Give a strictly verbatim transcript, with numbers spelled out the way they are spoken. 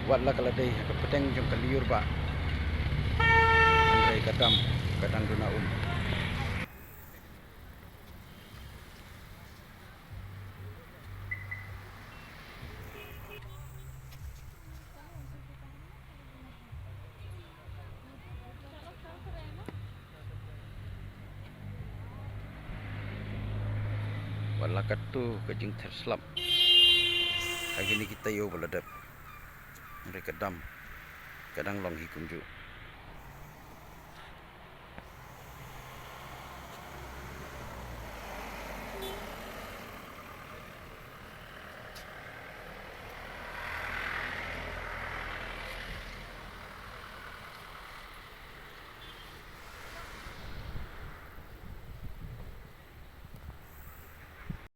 Wat la ka la dei ha ka pdeng jong ka lyiur ba, hynrei ka dam ka dang duna um. Wat la katto ka jingther slap ha kine ki taïew ba la dep, hynrei ka dam ka dang long hi kumjuh.